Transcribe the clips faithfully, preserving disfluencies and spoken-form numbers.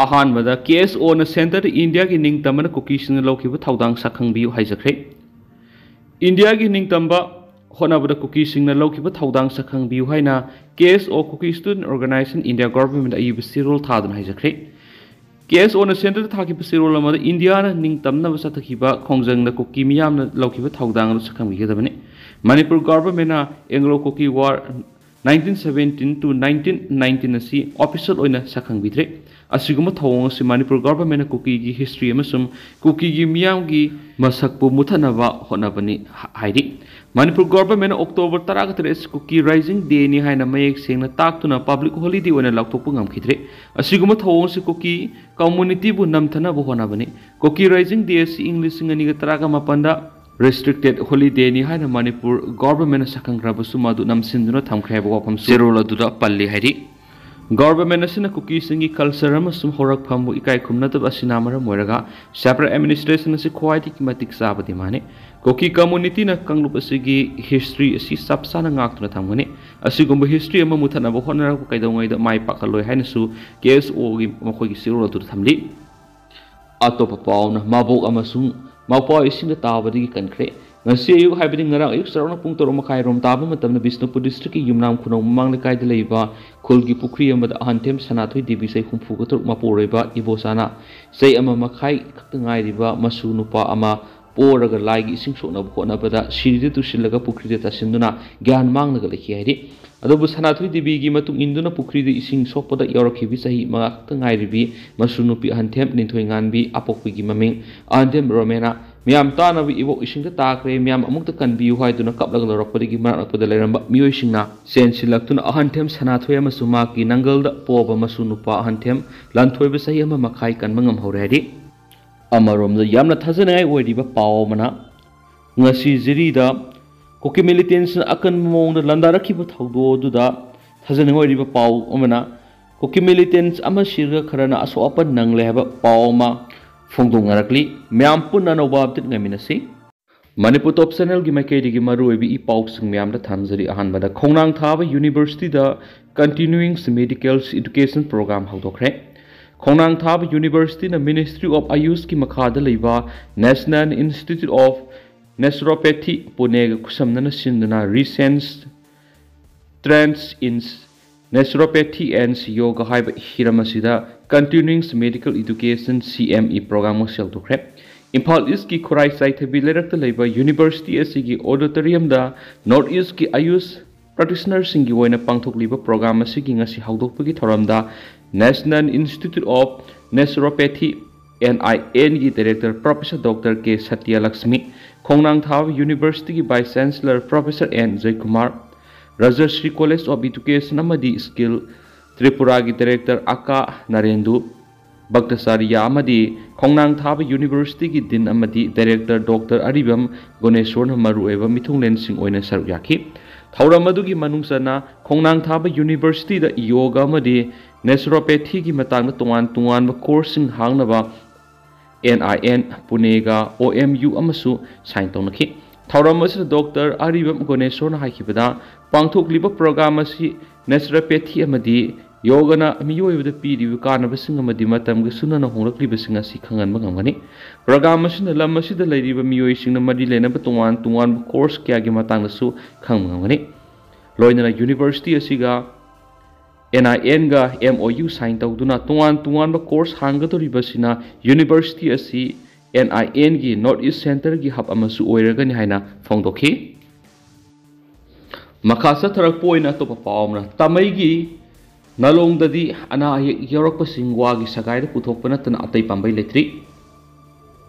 ꯑꯍꯥꯟꯕꯗ, ꯀꯦ ꯑꯦꯁ ꯑꯣꯅ ꯁꯦꯟꯇꯔꯗ ꯏꯟꯗꯤꯌꯥꯒꯤ ꯅꯤꯡꯇꯝꯕꯅ ꯀꯨꯀꯤꯁꯤꯡꯅ ꯂꯧꯈꯤꯕ ꯊꯧꯗꯥꯡ ꯁꯛꯈꯪꯕꯤꯌꯨ ꯍꯥꯏꯖꯈ꯭ꯔꯦ꯫ ꯏꯟꯗꯤꯌꯥꯒꯤ ꯅꯤꯡꯇꯝꯕ ꯍꯣꯠꯅꯕꯗ ꯀꯨꯀꯤꯁꯤꯡꯅ ꯂꯧꯈꯤꯕ ꯊꯧꯗꯥꯡ ꯁꯛꯈꯪꯕꯤꯌꯨ ꯍꯥꯏꯅ ꯀꯦ ꯑꯦꯁ ꯑꯣ, Kuki Student Organisation, India Government ꯑꯏꯕ ꯆꯦꯔꯣꯜ ꯊꯥꯗꯨꯅ ꯍꯥꯏꯖꯈ꯭ꯔꯦ꯫ ꯀꯦ ꯑꯦꯁ ꯑꯣꯅ ꯁꯦꯟꯇꯔꯗ ꯊꯥꯈꯤꯕ ꯆꯦꯔꯣꯜ ꯑꯃꯗ ꯏꯟꯗꯤꯌꯥꯅ ꯅꯤꯡꯇꯝꯅꯕ ꯆꯠꯊꯈꯤꯕ ꯈꯣꯡꯖꯪꯗ ꯀꯨꯀꯤ ꯃꯤꯌꯥꯝꯅ ꯂꯧꯈꯤꯕ ꯊꯧꯗꯥꯡ ꯑꯗꯨ ꯁꯛꯈꯪꯕꯤꯒꯗꯕꯅꯤ꯫ ꯃꯅꯤꯄꯨꯔ ꯒꯚꯔꯟꯃꯦꯟꯅ Anglo Kuki war nineteen seventeen to nineteen nineteen ꯑꯁꯤ ꯑꯣꯐꯤꯁꯤꯌꯦꯜ ꯑꯣꯏꯅ ꯁꯛꯈꯪꯕꯤꯗ꯭ꯔꯦ꯫ ꯑꯁꯤꯒꯨꯝꯕ ꯊꯧꯑꯣꯡ ꯑꯁꯤ ꯃꯅꯤꯄꯨꯔ ꯒꯚꯔꯟꯃꯦꯟꯅ ꯀꯨꯀꯤꯒꯤ ꯍꯤꯁꯇ꯭ꯔꯤ ꯑꯃꯁꯨꯡ ꯀꯨꯀꯤꯒꯤ ꯃꯤꯌꯥꯝꯒꯤ ꯃꯁꯛꯄꯨ ꯃꯨꯊꯠꯅꯕ ꯍꯣꯠꯅꯕꯅꯤ ꯍꯥꯏꯔꯤ꯫ ꯃꯅꯤꯄꯨꯔ ꯒꯚꯔꯟꯃꯦꯟꯅ ꯑꯣꯛꯇꯣꯕꯔ ꯇꯔꯥꯒ ꯇꯔꯦꯠ ꯑꯁꯤ ꯀꯨꯀꯤ ꯔꯥꯏꯖꯤꯡ ꯗꯦꯅꯤ ꯍꯥꯏꯅ ꯃꯌꯦꯛ ꯁꯦꯡꯅ ꯇꯥꯛꯇꯨꯅ ꯄꯕ꯭ꯂꯤꯛ ꯍꯣꯂꯤꯗꯦ ꯑꯣꯏꯅ ꯂꯥꯎꯊꯣꯛꯄ ꯉꯝꯈꯤꯗ꯭ꯔꯦ꯫ ꯑꯁꯤꯒꯨꯝꯕ ꯊꯧꯑꯣꯡ ꯑꯁꯤ ꯀꯨꯀꯤ ꯀꯝꯃꯨꯅꯤꯇꯤꯕꯨ ꯅꯝꯊꯅꯕ ꯍꯣꯠꯅꯕꯅꯤ꯫ ꯀꯨꯀꯤ ꯔꯥꯏꯖꯤꯡ ꯗꯦ ꯑꯁꯤ ꯏꯪ ꯂꯤꯁꯤꯡ ꯑꯅꯤꯒ ꯇꯔꯥꯒ ꯃꯥꯄꯟꯗ ꯔꯦꯁꯇ꯭ꯔꯤꯛꯇꯦꯠ ꯍꯣꯂꯤꯗꯦꯅꯤ ꯍꯥꯏꯅ ꯃꯅꯤꯄꯨꯔ ꯒꯚꯔꯟꯃꯦꯟꯅ ꯁꯛꯈꯪꯈ꯭ꯔꯕꯁꯨ ꯃꯗꯨ ꯅꯝꯁꯤꯟꯗꯨꯅ ꯊꯝꯈ꯭ꯔꯦ ꯍꯥꯏꯕ ꯋꯥꯐꯝꯁꯨ ꯆꯦꯔꯣꯜ ꯑꯗꯨꯗ ꯄꯜꯂꯤ ꯍꯥꯏꯔꯤ꯫ ꯒꯚꯔꯟꯃꯦꯟ ꯑꯁꯤꯅ ꯀꯨꯀꯤꯁꯤꯡꯒꯤ ꯀꯜꯆꯔ ꯑꯃꯁꯨꯡ ꯍꯧꯔꯛꯐꯝꯕꯨ ꯏꯀꯥꯏ ꯈꯨꯝꯅꯗꯕ ꯑꯁꯤꯅ ꯃꯔꯝ ꯑꯣꯏꯔꯒ ꯁꯦꯄꯔꯦꯠ ꯑꯦꯗꯃꯤꯅꯤꯁꯇ꯭ꯔꯦꯁꯟ ꯑꯁꯤ ꯈ꯭ꯋꯥꯏꯗꯒꯤ ꯃꯇꯤꯛ ꯆꯥꯕ ꯗꯤꯃꯥꯟꯅꯤ꯫ ꯀꯨꯀꯤ ꯀꯝꯃꯨꯅꯤꯇꯤꯅ ꯀꯥꯡꯂꯨꯞ ꯑꯁꯤꯒꯤ ꯍꯤꯁꯇ꯭ꯔꯤ ꯑꯁꯤ ꯆꯞ ꯆꯥꯅ ꯉꯥꯛꯇꯨꯅ ꯊꯝꯒꯅꯤ꯫ ꯑꯁꯤꯒꯨꯝꯕ ꯍꯤꯁꯇ꯭ꯔꯤ ꯑꯃ ꯃꯨꯊꯠꯅꯕ ꯍꯣꯠꯅꯔꯛꯄ ꯀꯩꯗꯧꯉꯩꯗ ꯃꯥꯏ ꯄꯥꯛꯍꯜꯂꯣꯏ ꯍꯥꯏꯅꯁꯨ ꯀꯦ ꯑꯦꯁ ꯑꯣꯒꯤ ꯃꯈꯣꯏꯒꯤ ꯆꯦꯔꯣꯜ ꯑꯗꯨꯗ ꯊꯝꯂꯤ꯫ ꯑꯇꯣꯞꯄ ꯄꯥꯎꯅ ꯃꯕꯣꯛ ꯑꯃꯁꯨꯡ ꯃꯄꯥ ꯏꯁꯤꯡꯗ ꯇꯥꯕꯗꯒꯤ ꯀꯟꯈ꯭ꯔꯦ꯫ ꯉꯁꯤ ꯑꯌꯨꯛ, ꯍꯥꯏꯕꯗꯤ ꯉꯔꯥꯡ ꯑꯌꯨꯛ ꯆꯥꯎꯔꯥꯛꯅ ꯄꯨꯡ ꯇꯔꯨꯛ ꯃꯈꯥꯏ ꯔꯣꯝ ꯇꯥꯕ ꯃꯇꯝꯗ ꯕꯤꯁꯅꯨꯄꯨꯔ ꯗꯤꯁꯇ꯭ꯔꯤꯛꯀꯤ ꯌꯨꯝꯅꯥꯝ ꯈꯨꯅꯧ ꯃꯃꯥꯡ ꯂꯩꯀꯥꯏꯗ ꯂꯩꯕ ꯈꯨꯜꯒꯤ ꯄꯨꯈ꯭ꯔꯤ ꯑꯃꯗ ꯑꯍꯟꯊꯦꯝ ꯁꯅꯥꯊꯣꯏ ꯗꯦꯕꯤ, ꯆꯍꯤ ꯍꯨꯝꯐꯨꯒ ꯇꯔꯨꯛ, ꯃꯄꯨꯔꯣꯏꯕ ꯏꯕꯣꯆꯥꯅ ꯆꯍꯤ ꯑꯃ ꯃꯈꯥꯏ ꯈꯛꯇ ꯉꯥꯏꯔꯤꯕ ꯃꯁꯨ ꯅꯨꯄꯥ ꯑꯃ ꯄꯣꯔꯒ ꯂꯥꯏꯒꯤ ꯏꯁꯤꯡ ꯁꯣꯛꯅꯕ ꯍꯣꯠꯅꯕꯗ ꯁꯤꯔꯤꯗ ꯇꯨꯁꯤꯜꯂꯒ ꯄꯨꯈ꯭ꯔꯤꯗ ꯇꯥꯁꯤꯟꯗꯨꯅ ꯒ꯭ꯌꯥꯟ ꯃꯥꯡꯂꯒ ꯂꯩꯈꯤ ꯍꯥꯏꯔꯤ꯫ ꯑꯗꯨꯕꯨ ꯁꯅꯥꯊꯣꯏ ꯗꯦꯕꯤꯒꯤ ꯃꯇꯨꯡ ꯏꯟꯗꯨꯅ ꯄꯨꯈ꯭ꯔꯤꯗ ꯏꯁꯤꯡ ꯁꯣꯛꯄꯗ ꯌꯥꯎꯔꯛꯈꯤꯕꯤ ꯆꯍꯤ ꯃꯉꯥ ꯈꯛꯇ ꯉꯥꯏꯔꯤꯕꯤ ꯃꯁꯨ ꯅꯨꯄꯤ ꯑꯍꯟꯊꯦꯝ ꯂꯤꯟꯊꯣꯏꯉꯥꯟꯕꯤ, ꯑꯄꯣꯛꯄꯤꯒꯤ ꯃꯃꯤꯡ ꯑꯍꯟꯊꯦꯝ ꯔꯣꯃꯦꯅꯥ, ꯃꯤꯌꯥꯝ ꯇꯥꯅꯕ ꯏꯕꯣꯛ ꯏꯁꯤꯡꯗ ꯇꯥꯈ꯭ꯔꯦ, ꯃꯤꯌꯥꯝ ꯑꯃꯨꯛꯇ ꯀꯟꯕꯤꯌꯨ ꯍꯥꯏꯗꯨꯅ ꯀꯞꯂꯒ ꯂꯧꯔꯛꯄꯗꯒꯤ ꯃꯅꯥꯛ ꯅꯛꯄꯗ ꯂꯩꯔꯝꯕ ꯃꯤꯑꯣꯏꯁꯤꯡꯅ ꯆꯦꯟꯁꯤꯜꯂꯛꯇꯨꯅ ꯑꯍꯟꯊꯦꯝ ꯁꯅꯥꯊꯣꯏ ꯑꯃꯁꯨꯡ ꯃꯍꯥꯛꯀꯤ ꯅꯪꯒꯜꯗ ꯄꯣꯕ ꯃꯁꯨ ꯅꯨꯄꯥ ꯑꯍꯟꯊꯦꯝ ꯂꯟꯊꯣꯏꯕ ꯆꯍꯤ ꯑꯃ ꯃꯈꯥꯏ ꯀꯟꯕ ꯉꯝꯍꯧꯔꯦ ꯍꯥꯏꯔꯤ꯫ ꯑꯃꯔꯣꯝꯗ ꯌꯥꯝꯅ ꯊꯥꯖꯅꯤꯡꯉꯥꯏ ꯑꯣꯏꯔꯤꯕ ꯄꯥꯎ ꯑꯃꯅ, ꯉꯁꯤ ꯖꯤꯔꯤꯗ ꯀꯨꯀꯤ ꯃꯤꯂꯤꯇꯦꯟꯁꯅ ꯑꯀꯟꯕ ꯃꯑꯣꯡꯗ ꯂꯥꯟꯗꯥꯔꯛꯈꯤꯕ ꯊꯧꯗꯣꯛ ꯑꯗꯨꯗ ꯊꯥꯖꯅꯤꯡꯉꯥꯏ ꯑꯣꯏꯔꯤꯕ ꯄꯥꯎ ꯑꯃꯅ, ꯀꯨꯀꯤ ꯃꯤꯂꯤꯇꯦꯟꯁ ꯑꯃ ꯁꯤꯔꯒ ꯈꯔꯅ ꯑꯁꯣꯛ ꯑꯄꯟ ꯅꯪꯂꯦ ꯍꯥꯏꯕ ꯄꯥꯎ ꯑꯃ ꯐꯣꯡꯗꯣꯛꯅꯔꯛꯂꯤ꯫ ꯃꯌꯥꯝ ꯄꯨꯟꯅ ꯑꯅꯧꯕ ꯑꯞꯗꯦꯠ ꯉꯥꯏꯃꯤꯟꯅꯁꯤ꯫ ꯃꯅꯤꯄꯨꯔ ꯇꯣꯞ ꯆꯦꯅꯦꯜꯒꯤ ꯃꯥꯏꯀꯩꯗꯒꯤ ꯃꯔꯨꯑꯣꯏꯕ ꯏ ꯄꯥꯎꯁꯤꯡ ꯃꯌꯥꯝꯗ ꯊꯝꯖꯔꯤ꯫ ꯑꯍꯥꯟꯕꯗ, ꯈꯣꯡꯅꯥꯡ ꯊꯥꯕ ꯌꯨꯅꯤꯚꯔꯁꯤꯇꯤꯗ Continuing Medical Education Program ꯍꯧꯗꯣꯛꯈ꯭ꯔꯦ꯫ ꯈꯣꯡꯅꯥꯡ ꯊꯥꯕ ꯌꯨꯅꯤꯚꯔꯁꯤꯇꯤꯅ Ministry of ꯑꯌꯨꯁꯀꯤ ꯃꯈꯥꯗ ꯂꯩꯕ National Institute of Naturopathy ꯄꯨꯅꯦꯒ ꯈꯨꯠꯁꯝꯅꯅ ꯁꯤꯟꯗꯨꯅ Research Trends in Naturopathy and Yoga ꯍꯥꯏꯕ ꯍꯤꯔꯝ ꯑꯁꯤꯗ Continuing Medical Education, C M E program ꯑꯃ ꯁꯦꯜꯗꯣꯛꯈ꯭ꯔꯦ꯫ ꯏꯝꯐꯥꯜ ꯏꯁꯀꯤ ꯈꯨꯔꯥꯏ ꯆꯥꯏꯊꯕꯤ ꯂꯩꯔꯛꯇ ꯂꯩꯕ ꯌꯨꯅꯤꯚꯔꯁꯤꯇꯤ ꯑꯁꯤꯒꯤ auditoriumꯗ North Eastꯀꯤ ꯑꯌꯨꯁ practitionerꯁꯤꯡꯒꯤ ꯑꯣꯏꯅ ꯄꯥꯡꯊꯣꯛꯂꯤꯕ program ꯑꯁꯤꯒꯤ ꯉꯁꯤ ꯍꯧꯗꯣꯛꯄꯒꯤ ꯊꯧꯔꯝꯗ National Institute of Naturopathy, N I Nꯒꯤ director Professor Doctor K Satyalakshmi, ꯈꯣꯡꯅꯥꯡ ꯊꯥꯕ ꯌꯨꯅꯤꯚꯔꯁꯤꯇꯤꯒꯤ Vice Chancellor Professor N Jaykumar, Rajashri College of Education ꯑꯃꯗꯤ Skill ꯇ꯭ꯔꯤꯄꯨꯔꯥꯒꯤ director ꯑꯀꯥ ꯅꯔꯦꯟꯗꯨ ꯚꯛꯇꯆꯥꯔꯤꯌꯥ ꯑꯃꯗꯤ ꯈꯣꯡꯅꯥꯡ ꯊꯥꯕ ꯌꯨꯅꯤꯚꯔꯁꯤꯇꯤꯒꯤ dean ꯑꯃꯗꯤ director Doctor ꯑꯔꯤꯕꯝ ꯒꯨꯅꯦꯁꯣꯔꯅ ꯃꯔꯨꯑꯣꯏꯕ ꯃꯤꯊꯨꯡꯂꯦꯟꯁꯤꯡ ꯑꯣꯏꯅ ꯁꯔꯨꯛ ꯌꯥꯈꯤ꯫ ꯊꯧꯔꯝ ꯑꯗꯨꯒꯤ ꯃꯅꯨꯡ ꯆꯟꯅ ꯈꯣꯡꯅꯥꯡ ꯊꯥꯕ ꯌꯨꯅꯤꯚꯔꯁꯤꯇꯤꯗ ꯌꯣꯒ ꯑꯃꯗꯤ naturopathyꯒꯤ ꯃꯇꯥꯡꯗ ꯇꯣꯉꯥꯟ ꯇꯣꯉꯥꯟꯕ courseꯁꯤꯡ ꯍꯥꯡꯅꯕ N I N ꯄꯨꯅꯦꯒ O M U ꯑꯃꯁꯨ sign ꯇꯧꯅꯈꯤ꯫ ꯊꯧꯔꯝ ꯑꯁꯤꯗ Doctor ꯑꯔꯤꯕꯝ ꯒꯨꯅꯦꯁꯣꯔꯅ ꯍꯥꯏꯈꯤꯕꯗ, ꯄꯥꯡꯊꯣꯛꯂꯤꯕ program ꯑꯁꯤ naturopathy ꯑꯃꯗꯤ ꯌꯣꯒꯅ ꯃꯤꯑꯣꯏꯕꯗ ꯄꯤꯔꯤꯕ ꯀꯥꯟꯅꯕꯁꯤꯡ ꯑꯃꯗꯤ ꯃꯇꯝꯒ ꯆꯨꯅꯅ ꯍꯣꯡꯂꯛꯂꯤꯕꯁꯤꯡ ꯑꯁꯤ ꯈꯪꯍꯟꯕ ꯉꯝꯒꯅꯤ꯫ Program ꯑꯁꯤꯅ ꯂꯝ ꯑꯁꯤꯗ ꯂꯩꯔꯤꯕ ꯃꯤꯑꯣꯏꯁꯤꯡꯅ ꯃꯔꯤ ꯂꯩꯅꯕ ꯇꯣꯉꯥꯟ ꯇꯣꯉꯥꯟꯕ course ꯀꯌꯥꯒꯤ ꯃꯇꯥꯡꯗꯁꯨ ꯈꯪꯕ ꯉꯝꯒꯅꯤ꯫ ꯂꯣꯏꯅꯅ ꯌꯨꯅꯤꯚꯔꯁꯤꯇꯤ ꯑꯁꯤꯒ N I Nꯒ M O U sign ꯇꯧꯗꯨꯅ ꯇꯣꯉꯥꯟ ꯇꯣꯉꯥꯟꯕ course ꯍꯥꯡꯒꯗꯧꯔꯤꯕꯁꯤꯅ ꯌꯨꯅꯤꯚꯔꯁꯤꯇꯤ ꯑꯁꯤ N I Nꯒꯤ North East Centreꯒꯤ hub ꯑꯃꯁꯨ ꯑꯣꯏꯔꯒꯅꯤ ꯍꯥꯏꯅ ꯐꯣꯡꯗꯣꯛꯈꯤ꯫ ꯃꯈꯥ ꯆꯠꯊꯔꯛꯄ ꯑꯣꯏꯅ ꯑꯇꯣꯞꯄ ꯄꯥꯎ ꯑꯃꯅ, ꯇꯥꯃꯩꯒꯤ ꯅꯥꯂꯣꯡꯗꯗꯤ ꯑꯅꯥ ꯑꯌꯦꯛ ꯌꯥꯎꯔꯛꯄꯁꯤꯡ ꯋꯥꯒꯤ ꯁꯒꯥꯏꯗ ꯄꯨꯊꯣꯛꯄ ꯅꯠꯇꯅ ꯑꯇꯩ ꯄꯥꯝꯕꯩ ꯂꯩꯇ꯭ꯔꯤ꯫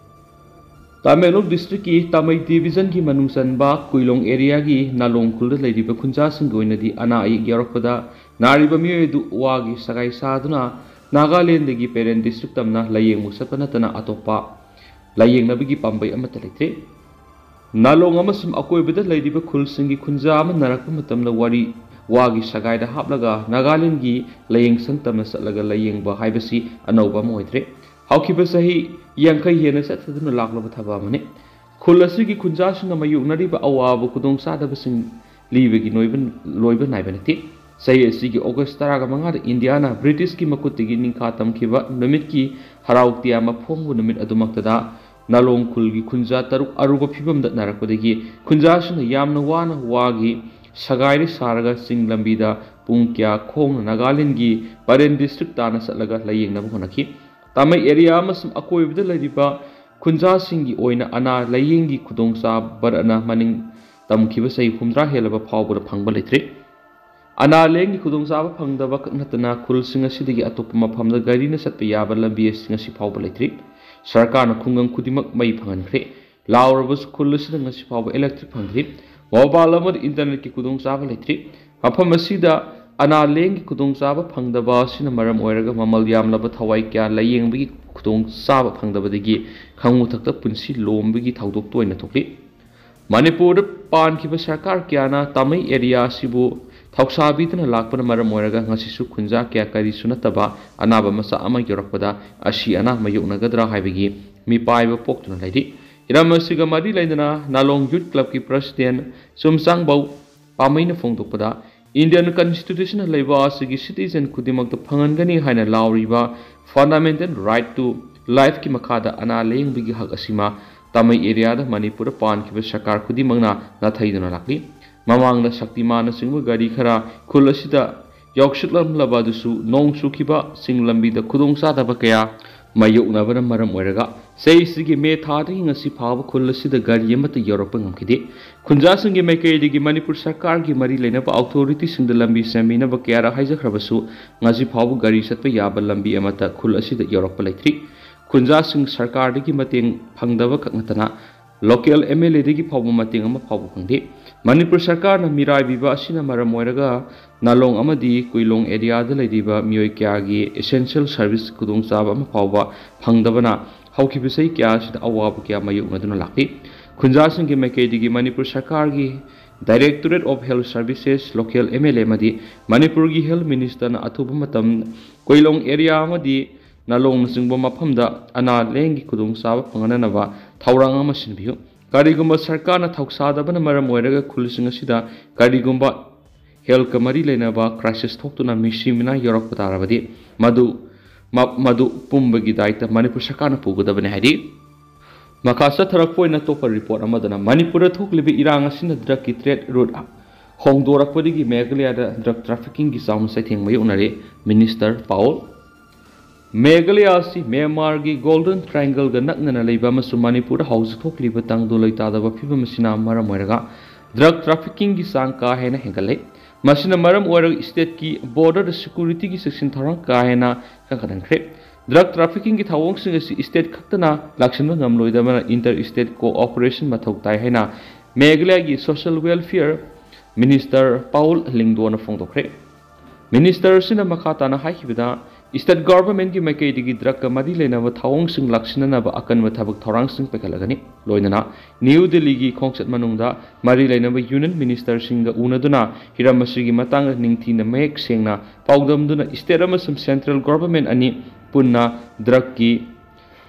ꯇꯃꯦꯡꯂꯣꯡ districtꯀꯤ ꯇꯥꯃꯩ divisionꯒꯤ ꯃꯅꯨꯡ ꯆꯟꯕ ꯀꯨꯏꯂꯣꯡ areaꯒꯤ ꯅꯥꯂꯣꯡ ꯈꯨꯜꯗ ꯂꯩꯔꯤꯕ ꯈꯨꯟꯖꯥꯁꯤꯡꯒꯤ ꯑꯣꯏꯅꯗꯤ ꯑꯅꯥ ꯑꯌꯦꯛ ꯌꯥꯎꯔꯛꯄꯗ ꯅꯥꯔꯤꯕ ꯃꯤꯑꯣꯏ ꯑꯗꯨ ꯋꯥꯒꯤ ꯁꯒꯥꯏ ꯁꯥꯗꯨꯅ ꯅꯥꯒꯥꯂꯦꯟꯗꯒꯤ ꯄꯦꯔꯦꯟ district ꯇꯝꯅ ꯂꯥꯌꯦꯡꯕ ꯆꯠꯄ ꯅꯠꯇꯅ ꯑꯇꯣꯞꯄ ꯂꯥꯌꯦꯡꯅꯕꯒꯤ ꯄꯥꯝꯕꯩ ꯑꯃꯠꯇ ꯂꯩꯇ꯭ꯔꯤ꯫ ꯅꯥꯂꯣꯡ ꯑꯃꯁꯨꯡ ꯑꯀꯣꯏꯕꯗ ꯂꯩꯔꯤꯕ ꯈꯨꯜꯁꯤꯡꯒꯤ ꯈꯨꯟꯖꯥ ꯑꯃ ꯅꯥꯔꯛꯄ ꯃꯇꯝꯗ ꯋꯥꯔꯤ ꯋꯥꯒꯤ ꯁꯒꯥꯏꯗ ꯍꯥꯞꯂꯒ ꯅꯥꯒꯥꯂꯦꯟꯗꯒꯤ ꯂꯥꯌꯦꯡꯁꯪ ꯇꯝꯅ ꯆꯠꯂꯒ ꯂꯥꯌꯦꯡꯕ ꯍꯥꯏꯕꯁꯤ ꯑꯅꯧꯕ ꯑꯃ ꯑꯣꯏꯗ꯭ꯔꯦ꯫ ꯍꯧꯈꯤꯕ ꯆꯍꯤ ꯌꯥꯡꯈꯩ ꯍꯦꯟꯅ ꯆꯠꯊꯗꯨꯅ ꯂꯥꯛꯂꯕ ꯊꯕꯛ ꯑꯃꯅꯤ꯫ ꯈꯨꯜ ꯑꯁꯤꯒꯤ ꯈꯨꯟꯖꯥꯁꯤꯡꯅ ꯃꯥꯌꯣꯛꯅꯔꯤꯕ ꯑꯋꯥꯕ ꯈꯨꯗꯣꯡꯆꯥꯗꯕꯁꯤꯡ ꯂꯤꯕꯒꯤ ꯅꯣꯏꯕ-, ꯂꯣꯏꯕ ꯅꯥꯏꯕ ꯅꯠꯇꯦ꯫ ꯆꯍꯤ ꯑꯁꯤꯒꯤ ꯑꯣꯒꯁ ꯇꯔꯥꯃꯉꯥꯗ ꯏꯟꯗꯤꯌꯥꯅ ꯕ꯭ꯔꯤꯇꯤꯁꯀꯤ ꯃꯈꯨꯠꯇꯒꯤ ꯅꯤꯡꯈꯥ ꯇꯝꯈꯤꯕ ꯅꯨꯃꯤꯠꯀꯤ ꯍꯔꯥꯎ ꯇꯌꯥꯝꯕ ꯐꯣꯡꯕ ꯅꯨꯃꯤꯠ ꯑꯗꯨꯃꯛꯇꯗ ꯅꯥꯂꯣꯡ ꯈꯨꯜꯒꯤ ꯈꯨꯟꯖꯥ ꯇꯔꯨꯛ ꯑꯔꯨꯕ ꯐꯤꯕꯝꯗ ꯅꯥꯔꯛꯄꯗꯒꯤ ꯈꯨꯟꯖꯥꯁꯤꯡꯅ ꯌꯥꯝꯅ ꯋꯥꯅ ꯋꯥꯒꯤ ꯁꯒꯥꯏꯔꯤ ꯁꯥꯔꯒ ꯆꯤꯡ ꯂꯝꯕꯤꯗ ꯄꯨꯡ ꯀꯌꯥ ꯈꯣꯡꯅ ꯅꯥꯒꯥꯂꯦꯟꯒꯤ ꯄꯔꯦꯟ ꯗꯤꯁꯇ꯭ꯔꯤꯛ ꯇꯥꯟꯅ ꯆꯠꯂꯒ ꯂꯥꯌꯦꯡꯅꯕ ꯍꯣꯠꯅꯈꯤ꯫ ꯇꯥꯃꯩ ꯑꯦꯔꯤꯌꯥ ꯑꯃꯁꯨꯡ ꯑꯀꯣꯏꯕꯗ ꯂꯩꯔꯤꯕ ꯈꯨꯟꯖꯥꯁꯤꯡꯒꯤ ꯑꯣꯏꯅ ꯑꯅꯥ ꯂꯥꯌꯦꯡꯒꯤ ꯈꯨꯗꯣꯡꯆꯥꯕ ꯚꯥꯔꯠꯅ ꯃꯅꯤꯡ ꯇꯝꯈꯤꯕ ꯆꯍꯤ ꯍꯨꯝꯗ꯭ꯔꯥ ꯍꯦꯜꯂꯕ ꯐꯥꯎꯕꯗ ꯐꯪꯕ ꯂꯩꯇ꯭ꯔꯤ꯫ ꯑꯅꯥ ꯂꯥꯌꯦꯡꯒꯤ ꯈꯨꯗꯣꯡꯆꯥꯕ ꯐꯪꯗꯕ ꯈꯛ ꯅꯠꯇꯅ ꯈꯨꯜꯁꯤꯡ ꯑꯁꯤꯗꯒꯤ ꯑꯇꯣꯞꯄ ꯃꯐꯝꯗ ꯒꯥꯔꯤꯅ ꯆꯠꯄ ꯌꯥꯕ ꯂꯝꯕꯤ ꯑꯁꯤ ꯉꯁꯤ ꯐꯥꯎꯕ ꯂꯩꯇ꯭ꯔꯤ꯫ ꯁꯔꯀꯥꯔꯅ ꯈꯨꯡꯒꯪ ꯈꯨꯗꯤꯡꯃꯛ ꯃꯩ ꯐꯪꯍꯟꯈ꯭ꯔꯦ꯫ ꯂꯥꯎꯔꯕꯁꯨ ꯈꯨꯜ ꯑꯁꯤꯗ ꯉꯁꯤ ꯐꯥꯎꯕ ꯏꯂꯦꯛꯇ꯭ꯔꯤꯛ ꯐꯪꯗ꯭ꯔꯤ꯫ ꯃꯣꯕꯥꯏꯜ ꯑꯃꯗꯤ ꯏꯟꯇꯔꯅꯦꯠꯀꯤ ꯈꯨꯗꯣꯡꯆꯥꯕ ꯂꯩꯇ꯭ꯔꯤ꯫ ꯃꯐꯝ ꯑꯁꯤꯗ ꯑꯅꯥ ꯂꯥꯌꯦꯡꯒꯤ ꯈꯨꯗꯣꯡꯆꯥꯕ ꯐꯪꯗꯕ ꯑꯁꯤꯅ ꯃꯔꯝ ꯑꯣꯏꯔꯒ ꯃꯃꯜ ꯌꯥꯝꯂꯕ ꯊꯋꯥꯏ ꯀꯌꯥ ꯂꯥꯌꯦꯡꯕꯒꯤ ꯈꯨꯗꯣꯡꯆꯥꯕ ꯐꯪꯗꯕꯗꯒꯤ ꯈꯪꯉꯨ ꯊꯛꯇ ꯄꯨꯟꯁꯤ ꯂꯣꯝꯕꯒꯤ ꯊꯧꯗꯣꯛ ꯇꯣꯏꯅ ꯊꯣꯛꯂꯤ꯫ ꯃꯅꯤꯄꯨꯔꯗ ꯄꯥꯟꯈꯤꯕ ꯁꯔꯀꯥꯔ ꯀꯌꯥꯅ ꯇꯥꯃꯩ ꯑꯦꯔꯤꯌꯥ ꯑꯁꯤꯕꯨ ꯊꯧꯁꯥꯕꯤꯗꯨꯅ ꯂꯥꯛꯄꯅ ꯃꯔꯝ ꯑꯣꯏꯔꯒ ꯉꯁꯤꯁꯨ ꯈꯨꯟꯖꯥ ꯀꯌꯥ ꯀꯔꯤꯁꯨ ꯅꯠꯇꯕ ꯑꯅꯥꯕ ꯃꯆꯥ ꯑꯃ ꯌꯧꯔꯛꯄꯗ ꯑꯁꯤ ꯑꯅꯥ ꯃꯥꯌꯣꯛꯅꯒꯗ꯭ꯔꯥ ꯍꯥꯏꯕꯒꯤ ꯃꯤꯄꯥꯏꯕ ꯄꯣꯛꯇꯨꯅ ꯂꯩꯔꯤ꯫ ꯏꯔꯝ ꯑꯁꯤꯒ ꯃꯔꯤ ꯂꯩꯅꯅ ꯅꯥꯂꯣꯡ ꯌꯨꯠ ꯀ꯭ꯂꯕꯀꯤ ꯄ꯭ꯔꯁꯤꯗꯦꯟ ꯆꯨꯝꯆꯥꯡꯕꯧ ꯄꯥꯃꯩꯅ ꯐꯣꯡꯗꯣꯛꯄꯗ, ꯏꯟꯗꯤꯌꯟ ꯀꯟꯁꯇꯤꯇ꯭ꯌꯨꯁꯟꯅ ꯂꯩꯕꯥꯛ ꯑꯁꯤꯒꯤ ꯁꯤꯇꯤꯖꯟ ꯈꯨꯗꯤꯡꯃꯛꯇ ꯐꯪꯍꯟꯒꯅꯤ ꯍꯥꯏꯅ ꯂꯥꯎꯔꯤꯕ Fundamental Right to Lifeꯀꯤ ꯃꯈꯥꯗ ꯑꯅꯥ ꯂꯥꯌꯦꯡꯕꯒꯤ ꯍꯛ ꯑꯁꯤꯃ ꯇꯥꯃꯩ ꯑꯦꯔꯤꯌꯥꯗ ꯃꯅꯤꯄꯨꯔꯗ ꯄꯥꯟꯈꯤꯕ ꯁꯔꯀꯥꯔ ꯈꯨꯗꯤꯡꯃꯛꯅ ꯅꯥꯊꯩꯗꯨꯅ ꯂꯥꯛꯂꯤ꯫ ꯃꯃꯥꯡꯗ ꯁꯛꯇꯤꯃꯥꯟꯅꯆꯤꯡꯕ ꯒꯥꯔꯤ ꯈꯔ ꯈꯨꯜ ꯑꯁꯤꯗ ꯌꯥꯎꯁꯤꯜꯂꯝꯂꯕ ꯑꯗꯨꯁꯨ ꯅꯣꯡ ꯆꯨꯈꯤꯕ ꯆꯤꯡ ꯂꯝꯕꯤꯗ ꯈꯨꯗꯣꯡꯆꯥꯗꯕ ꯀꯌꯥ ꯃꯥꯌꯣꯛꯅꯕꯅ ꯃꯔꯝ ꯑꯣꯏꯔꯒ ꯆꯍꯤꯁꯤꯒꯤ ꯃꯦ ꯊꯥꯗꯒꯤ ꯉꯁꯤ ꯐꯥꯎꯕ ꯈꯨꯜ ꯑꯁꯤꯗ ꯒꯥꯔꯤ ꯑꯃꯠꯇ ꯌꯧꯔꯛꯄ ꯉꯝꯈꯤꯗꯦ꯫ ꯈꯨꯟꯖꯥꯁꯤꯡꯒꯤ ꯃꯥꯏꯀꯩꯗꯒꯤ ꯃꯅꯤꯄꯨꯔ ꯁꯔꯀꯥꯔꯒꯤ ꯃꯔꯤ ꯂꯩꯅꯕ ꯑꯣꯊꯣꯔꯤꯇꯤꯁꯤꯡꯗ ꯂꯝꯕꯤ ꯁꯦꯝꯕꯤꯅꯕ ꯀꯌꯥꯔꯛ ꯍꯥꯏꯖꯈ꯭ꯔꯕꯁꯨ ꯉꯁꯤ ꯐꯥꯎꯕ ꯒꯥꯔꯤ ꯆꯠꯄ ꯌꯥꯕ ꯂꯝꯕꯤ ꯑꯃꯠꯇ ꯈꯨꯜ ꯑꯁꯤꯗ ꯌꯧꯔꯛꯄ ꯂꯩꯇ꯭ꯔꯤ꯫ ꯈꯨꯟꯖꯥꯁꯤꯡ ꯁꯔꯀꯥꯔꯗꯒꯤ ꯃꯇꯦꯡ ꯐꯪꯗꯕ ꯈꯛ ꯅꯠꯇꯅ ꯂꯣꯀꯦꯜ ꯑꯦꯝ ꯑꯦꯜ ꯑꯦꯗꯒꯤ ꯐꯥꯎꯕ ꯃꯇꯦꯡ ꯑꯃ ꯐꯥꯎꯕ ꯐꯪꯗꯦ꯫ ꯃꯅꯤꯄꯨꯔ ꯁꯔꯀꯥꯔꯅ ꯃꯤꯔꯥꯏꯕꯤꯕ ꯑꯁꯤꯅ ꯃꯔꯝ ꯑꯣꯏꯔꯒ ꯅꯥꯂꯣꯡ ꯑꯃꯗꯤ ꯀꯨꯏꯂꯣꯡ ꯑꯦꯔꯤꯌꯥꯗ ꯂꯩꯔꯤꯕ ꯃꯤꯑꯣꯏ ꯀꯌꯥꯒꯤ essential service ꯈꯨꯗꯣꯡꯆꯥꯕ ꯑꯃ ꯐꯥꯎꯕ ꯐꯪꯗꯕꯅ ꯍꯧꯈꯤꯕ ꯆꯍꯤ ꯀꯌꯥ ꯑꯁꯤꯗ ꯑꯋꯥꯕ ꯀꯌꯥ ꯃꯥꯌꯣꯛꯅꯗꯨꯅ ꯂꯥꯛꯂꯤ꯫ ꯈꯨꯟꯖꯥꯁꯤꯡꯒꯤ ꯃꯥꯏꯀꯩꯗꯒꯤ ꯃꯅꯤꯄꯨꯔ ꯁꯔꯀꯥꯔꯒꯤ Directorate of Health Services, local M L A ꯑꯃꯗꯤ ꯃꯅꯤꯄꯨꯔꯒꯤ Health Ministerꯅ ꯑꯊꯨꯕ ꯃꯇꯝ ꯀꯣꯏꯂꯣꯡ ꯑꯦꯔꯤꯌꯥ ꯑꯃꯗꯤ ꯅꯥꯂꯣꯡꯅꯆꯤꯡꯕ ꯃꯐꯝꯗ ꯑꯅꯥ ꯂꯥꯌꯦꯡꯒꯤ ꯈꯨꯗꯣꯡꯆꯥꯕ ꯐꯪꯍꯟꯅꯅꯕ ꯊꯧꯔꯥꯡ ꯑꯃ ꯁꯤꯟꯕꯤꯌꯨ꯫ ꯀꯔꯤꯒꯨꯝꯕ ꯁꯔꯀꯥꯔꯅ ꯊꯧꯁꯥꯗꯕꯅ ꯃꯔꯝ ꯑꯣꯏꯔꯒ ꯈꯨꯜꯁꯤꯡ ꯑꯁꯤꯗ ꯀꯔꯤꯒꯨꯝꯕ ꯍꯦꯜꯊꯀ ꯃꯔꯤ ꯂꯩꯅꯕ ꯀ꯭ꯔꯥꯏꯁꯤꯁ ꯊꯣꯛꯇꯨꯅ ꯃꯤꯁꯤ ꯃꯤꯅꯥ ꯌꯧꯔꯛꯄ ꯇꯥꯔꯕꯗꯤ ꯃꯗꯨ ꯃ- ꯃꯗꯨ ꯄꯨꯝꯕꯒꯤ ꯗꯥꯏꯇ ꯃꯅꯤꯄꯨꯔ ꯁꯔꯀꯥꯔꯅ ꯄꯨꯒꯗꯕꯅꯤ ꯍꯥꯏꯔꯤ꯫ ꯃꯈꯥ ꯆꯠꯊꯔꯛꯄ ꯑꯣꯏꯅ ꯑꯇꯣꯞꯄ ꯔꯤꯄꯣꯔꯠ ꯑꯃꯗꯅ ꯃꯅꯤꯄꯨꯔꯗ ꯊꯣꯛꯂꯤꯕ ꯏꯔꯥꯡ ꯑꯁꯤꯅ ꯗ꯭ꯔꯒꯀꯤ ꯇ꯭ꯔꯦꯗ ꯔꯨꯠ ꯍꯣꯡꯗꯣꯔꯛꯄꯗꯒꯤ ꯃꯦꯘꯥꯂꯌꯥꯗ ꯗ꯭ꯔꯒ ꯇ꯭ꯔꯥꯐꯤꯀꯤꯡꯒꯤ ꯆꯥꯎꯅ ꯆꯩꯊꯦꯡ ꯃꯥꯌꯣꯛꯅꯔꯦ꯫ ꯃꯤꯅꯤꯁꯇꯔ ꯄꯥꯎꯜ꯫ ꯃꯦꯘꯥꯂꯌꯥ ꯑꯁꯤ ꯃ꯭ꯌꯥꯟꯃꯥꯔꯒꯤ ꯒꯣꯜꯗꯟ ꯇ꯭ꯔꯥꯏꯡꯒꯜꯒ ꯅꯛꯅꯅ ꯂꯩꯕ ꯑꯃꯁꯨꯡ ꯃꯅꯤꯄꯨꯔꯗ ꯍꯧꯖꯤꯛ ꯊꯣꯛꯂꯤꯕ ꯇꯪꯗꯨ ꯂꯩꯇꯥꯗꯕ ꯐꯤꯕꯝ ꯑꯁꯤꯅ ꯃꯔꯝ ꯑꯣꯏꯔꯒ ꯗ꯭ꯔꯒ ꯇ꯭ꯔꯥꯐꯤꯀꯤꯡꯒꯤ ꯆꯥꯡ ꯀꯥ ꯍꯦꯟꯅ ꯍꯦꯟꯒꯠꯂꯦ꯫ ꯃꯁꯤꯅ ꯃꯔꯝ ꯑꯣꯏꯔꯒ ꯁ꯭ꯇꯦꯠꯀꯤ ꯕꯣꯔꯗꯔꯗ ꯁꯦꯀ꯭ꯌꯨꯔꯤꯇꯤꯒꯤ ꯆꯦꯛꯁꯤꯟ ꯊꯧꯔꯥꯡ ꯀꯥ ꯍꯦꯟꯅ ꯀꯟꯈꯠꯍꯟꯈ꯭ꯔꯦ꯫ ꯗ꯭ꯔꯒ ꯇ꯭ꯔꯥꯐꯤꯀꯤꯡꯒꯤ ꯊꯧꯑꯣꯡꯁꯤꯡ ꯑꯁꯤ ꯁ꯭ꯇꯦꯠ ꯈꯛꯇꯅ ꯂꯥꯛꯁꯤꯟꯕ ꯉꯝꯂꯣꯏꯗꯕꯅ ꯏꯟꯇꯔ ꯁ꯭ꯇꯦꯠ ꯀꯣꯑꯣꯄꯔꯦꯁꯟ ꯃꯊꯧ ꯇꯥꯏ ꯍꯥꯏꯅ ꯃꯦꯘꯥꯂꯌꯥꯒꯤ ꯁꯣꯁꯤꯌꯦꯜ ꯋꯦꯜꯐꯤꯌꯔ ꯃꯤꯅꯤꯁꯇꯔ ꯄꯥꯎꯜ ꯂꯤꯡꯗꯣꯅ ꯐꯣꯡꯗꯣꯛꯈ꯭ꯔꯦ꯫ ꯃꯤꯅꯤꯁꯇꯔ ꯑꯁꯤꯅ ꯃꯈꯥ ꯇꯥꯅ ꯍꯥꯏꯈꯤꯕꯗ, ꯁ꯭ꯇꯦꯠ ꯒꯚꯔꯟꯃꯦꯟꯠꯀꯤ ꯃꯥꯏꯀꯩꯗꯒꯤ ꯗ꯭ꯔꯒꯀ ꯃꯔꯤ ꯂꯩꯅꯕ ꯊꯧꯑꯣꯡꯁꯤꯡ ꯂꯥꯛꯁꯤꯟꯅꯅꯕ ꯑꯀꯟꯕ ꯊꯕꯛ ꯊꯧꯔꯥꯡꯁꯤꯡ ꯄꯥꯏꯈꯠꯂꯒꯅꯤ꯫ ꯂꯣꯏꯅꯅ ꯅ꯭ꯌꯨ ꯗꯤꯜꯂꯤꯒꯤ ꯈꯣꯡꯆꯠ ꯃꯅꯨꯡꯗ ꯃꯔꯤ ꯂꯩꯅꯕ ꯌꯨꯅꯤꯌꯟ ꯃꯤꯅꯤꯁꯇꯔꯁꯤꯡꯒ ꯎꯅꯗꯨꯅ ꯍꯤꯔꯝ ꯑꯁꯤꯒꯤ ꯃꯇꯥꯡꯗ ꯅꯤꯡꯊꯤꯅ ꯃꯌꯦꯛ ꯁꯦꯡꯅ ꯄꯥꯎꯗꯝꯗꯨꯅ ꯁ꯭ꯇꯦꯠ ꯑꯃꯁꯨꯡ ꯁꯦꯟꯇ꯭ꯔꯦꯜ ꯒꯚꯔꯟꯃꯦꯟꯠ ꯑꯅꯤ ꯄꯨꯟꯅ ꯗ꯭ꯔꯒꯀꯤ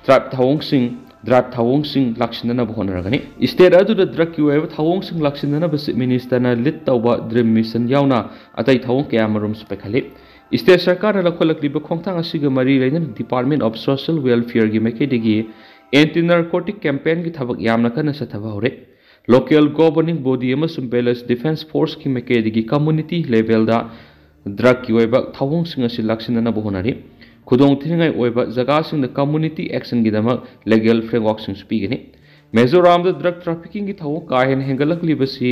ꯗ꯭ꯔꯥꯏꯚ ꯊꯧꯑꯣꯡꯁꯤꯡ ꯗ꯭ꯔꯥꯏꯚ ꯊꯧꯑꯣꯡꯁꯤꯡ ꯂꯥꯛꯁꯤꯟꯅꯅꯕ ꯍꯣꯠꯅꯔꯒꯅꯤ꯫ ꯁ꯭ꯇꯦꯠ ꯑꯗꯨꯗ ꯗ꯭ꯔꯒꯀꯤ ꯑꯣꯏꯕ ꯊꯧꯑꯣꯡꯁꯤꯡ ꯂꯥꯛꯁꯤꯟꯅꯅꯕ ꯆꯤꯐ ꯃꯤꯅꯤꯁꯇꯔꯅ ꯂꯤꯗ ꯇꯧꯕ ꯗ꯭ꯔꯤꯝ ꯃꯤꯁꯟ ꯌꯥꯎꯅ ꯑꯇꯩ ꯊꯧꯑꯣꯡ ꯀꯌꯥꯃꯔꯨꯝꯁꯨ ꯄꯥꯏꯈꯠꯂꯤ꯫ ꯁ꯭ꯇꯦꯠ ꯁꯔꯀꯥꯔꯅ ꯂꯧꯈꯠꯂꯛꯂꯤꯕ ꯈꯣꯡꯊꯥꯡ ꯑꯁꯤꯒ ꯃꯔꯤ ꯂꯩꯅꯅ ꯗꯤꯄꯥꯔꯠꯃꯦꯟꯠ ꯑꯣꯐ ꯁꯣꯁꯤꯌꯦꯜ ꯋꯦꯜꯐꯤꯌꯔꯒꯤ ꯃꯥꯏꯀꯩꯗꯒꯤ ꯑꯦꯟꯇꯤ ꯅꯥꯔꯀꯣꯇꯤꯛ ꯀꯦꯝꯄꯦꯟꯒꯤ ꯊꯕꯛ ꯌꯥꯝꯅ ꯀꯟꯅ ꯆꯠꯊꯕ ꯍꯧꯔꯦ꯫ ꯂꯣꯀꯦꯜ ꯒꯣꯚꯔꯅꯤꯡ ꯕꯣꯗꯤ ꯑꯃꯁꯨꯡ ꯚꯤꯂꯦꯖ ꯗꯤꯐꯦꯟꯁ ꯐꯣꯔꯁꯀꯤ ꯃꯥꯏꯀꯩꯗꯒꯤ ꯀꯝꯃꯨꯅꯤꯇꯤ ꯂꯦꯚꯦꯜꯗ ꯗ꯭ꯔꯒꯀꯤ ꯑꯣꯏꯕ ꯊꯧꯑꯣꯡꯁꯤꯡ ꯑꯁꯤ ꯂꯥꯛꯁꯤꯟꯅꯅꯕ ꯍꯣꯠꯅꯔꯤ꯫ ꯈꯨꯗꯣꯡꯊꯤꯅꯤꯡꯉꯥꯏ ꯑꯣꯏꯕ ꯖꯒꯥꯁꯤꯡꯗ ꯀꯝꯃꯨꯅꯤꯇꯤ ꯑꯦꯛꯁꯟꯒꯤꯗꯃꯛ ꯂꯤꯒꯦꯜ ꯐ꯭ꯔꯦꯝꯋꯥꯔꯛꯁꯤꯡꯁꯨ ꯄꯤꯒꯅꯤ꯫ ꯃꯤꯖꯣꯔꯥꯝꯗ ꯗ꯭ꯔꯒ ꯇ꯭ꯔꯥꯐꯤꯀꯤꯡꯒꯤ ꯊꯧꯑꯣꯡ ꯀꯥ ꯍꯦꯟꯅ ꯍꯦꯟꯒꯠꯂꯛꯂꯤꯕꯁꯤ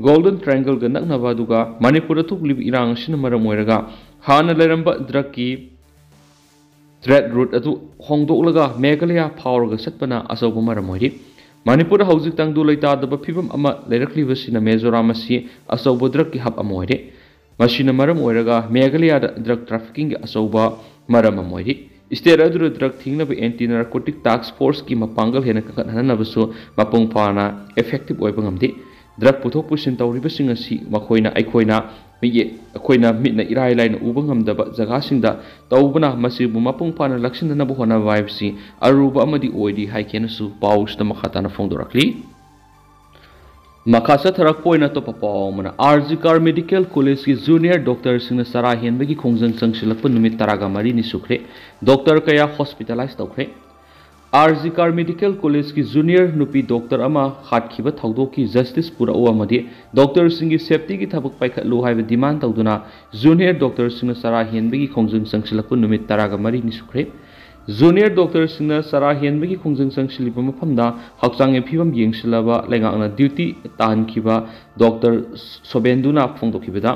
ꯒꯣꯜꯗꯟ ꯇ꯭ꯔꯥꯏꯡꯒꯜꯒ ꯅꯛꯅꯕ ꯑꯗꯨꯒ ꯃꯅꯤꯄꯨꯔꯗ ꯊꯣꯛꯂꯤꯕ ꯏꯔꯥꯡ ꯑꯁꯤꯅ ꯃꯔꯝ ꯑꯣꯏꯔꯒ ꯍꯥꯟꯅ ꯂꯩꯔꯝꯕ ꯗ꯭ꯔꯒꯀꯤ ꯇ꯭ꯔꯦꯗ ꯔꯨꯠ ꯑꯗꯨ ꯍꯣꯡꯗꯣꯛꯂꯒ ꯃꯦꯘꯥꯂꯌꯥ ꯐꯥꯎꯔꯒ ꯆꯠꯄꯅ ꯑꯆꯧꯕ ꯃꯔꯝ ꯑꯣꯏꯔꯤ꯫ ꯃꯅꯤꯄꯨꯔꯗ ꯍꯧꯖꯤꯛ ꯇꯪꯗꯨ ꯂꯩꯇꯥꯗꯕ ꯐꯤꯕꯝ ꯑꯃ ꯂꯩꯔꯛꯂꯤꯕꯁꯤꯅ ꯃꯤꯖꯣꯔꯥꯝ ꯑꯁꯤ ꯑꯆꯧꯕ ꯗ꯭ꯔꯒꯀꯤ ꯍꯕ ꯑꯃ ꯑꯣꯏꯔꯦ꯫ ꯃꯁꯤꯅ ꯃꯔꯝ ꯑꯣꯏꯔꯒ ꯃꯦꯘꯥꯂꯌꯥꯗ ꯗ꯭ꯔꯒ ꯇ꯭ꯔꯥꯐꯤꯀꯤꯡꯒꯤ ꯑꯆꯧꯕ ꯃꯔꯝ ꯑꯃ ꯑꯣꯏꯔꯤ꯫ ꯁ꯭ꯇꯦꯠ ꯑꯗꯨꯗ ꯗ꯭ꯔꯒ ꯊꯤꯡꯅꯕ ꯑꯦꯟꯇꯤ ꯅꯥꯔꯀꯣꯇꯤꯛ ꯇꯥꯛꯁ ꯐꯣꯔꯁꯀꯤ ꯃꯄꯥꯡꯒꯜ ꯍꯦꯟꯅ ꯀꯟꯈꯠꯍꯟꯅꯕꯁꯨ ꯃꯄꯨꯡ ꯐꯥꯅ ꯏꯐꯦꯛꯇꯤꯚ ꯑꯣꯏꯕ ꯉꯝꯗꯦ꯫ ꯗ꯭ꯔꯒ ꯄꯨꯊꯣꯛ ꯄꯨꯁꯤꯟ ꯇꯧꯔꯤꯕꯁꯤꯡ ꯑꯁꯤ ꯃꯈꯣꯏꯅ ꯑꯩꯈꯣꯏꯅ ꯃꯤꯠꯌꯦ-, ꯑꯩꯈꯣꯏꯅ ꯃꯤꯠꯅ ꯏꯔꯥꯏ ꯂꯥꯏꯅ ꯎꯕ ꯉꯝꯗꯕ ꯖꯒꯥꯁꯤꯡꯗ ꯇꯧꯕꯅ ꯃꯁꯤꯕꯨ ꯃꯄꯨꯡ ꯐꯥꯅ ꯂꯥꯛꯁꯤꯟꯅꯅꯕ ꯍꯣꯠꯅꯕ ꯍꯥꯏꯕꯁꯤ ꯑꯔꯨꯕ ꯑꯃꯗꯤ ꯑꯣꯏꯔꯤ ꯍꯥꯏꯈꯤꯅꯁꯨ ꯄꯥꯎꯁꯤꯗ ꯃꯈꯥ ꯇꯥꯅ ꯐꯣꯡꯗꯣꯔꯛꯂꯤ꯫ ꯃꯈꯥ ꯆꯠꯊꯔꯛꯄ ꯑꯣꯏꯅ ꯑꯇꯣꯞꯄ ꯄꯥꯎ ꯑꯃꯅ, ꯑꯥꯔ ꯖꯤ ꯀꯥꯔ ꯃꯦꯗꯤꯀꯦꯜ ꯀꯣꯂꯦꯖꯀꯤ ꯖꯨꯅꯤꯌꯔ ꯗꯣꯛꯇꯔꯁꯤꯡꯅ ꯆꯔꯥ ꯍꯦꯟꯕꯒꯤ ꯈꯣꯡꯖꯪ ꯆꯪꯁꯤꯜꯂꯛꯄ ꯅꯨꯃꯤꯠ ꯇꯔꯥꯒ ꯃꯔꯤꯅꯤ ꯁꯨꯈ꯭ꯔꯦ꯫ ꯗꯣꯛꯇꯔ ꯀꯌꯥ ꯍꯣꯁꯄꯤꯇꯥꯂꯥꯏꯁ ꯇꯧꯈ꯭ꯔꯦ꯫ ꯑꯥꯔ ꯖꯤ ꯀꯥꯔ ꯃꯦꯗꯤꯀꯦꯜ ꯀꯣꯂꯦꯖꯀꯤ ꯖꯨꯅꯤꯌꯔ ꯅꯨꯄꯤ ꯗꯣꯛꯇꯔ ꯑꯃ ꯍꯥꯠꯈꯤꯕ ꯊꯧꯗꯣꯛꯀꯤ ꯖꯁꯇꯤꯁ ꯄꯨꯔꯛꯎ ꯑꯃꯗꯤ ꯗꯣꯛꯇꯔꯁꯤꯡꯒꯤ ꯁꯦꯐꯇꯤꯒꯤ ꯊꯕꯛ ꯄꯥꯏꯈꯠꯂꯨ ꯍꯥꯏꯕ ꯗꯤꯃꯥꯟ ꯇꯧꯗꯨꯅ ꯖꯨꯅꯤꯌꯔ ꯗꯣꯛꯇꯔꯁꯤꯡꯅ ꯆꯔꯥ ꯍꯦꯟꯕꯒꯤ ꯈꯣꯡꯖꯪ ꯆꯪꯁꯤꯜꯂꯛꯄ ꯅꯨꯃꯤꯠ ꯇꯔꯥꯒ ꯃꯔꯤꯅꯤ ꯁꯨꯈ꯭ꯔꯦ꯫ ꯖꯨꯅꯤꯌꯔ ꯗꯣꯛꯇꯔꯁꯤꯡꯅ ꯆꯔꯥ ꯍꯦꯟꯕꯒꯤ ꯈꯣꯡꯖꯪ ꯆꯪꯁꯤꯜꯂꯤꯕ ꯃꯐꯝꯗ ꯍꯛꯆꯥꯡꯒꯤ ꯐꯤꯕꯝ ꯌꯦꯡꯁꯤꯜꯂꯕ ꯂꯩꯉꯥꯛꯅ ꯗ꯭ꯌꯨꯇꯤ ꯇꯥꯍꯟꯈꯤꯕ ꯗꯣꯛꯇꯔ ꯁꯣꯕꯦꯟꯗꯨꯅ ꯐꯣꯡꯗꯣꯛꯈꯤꯕꯗ,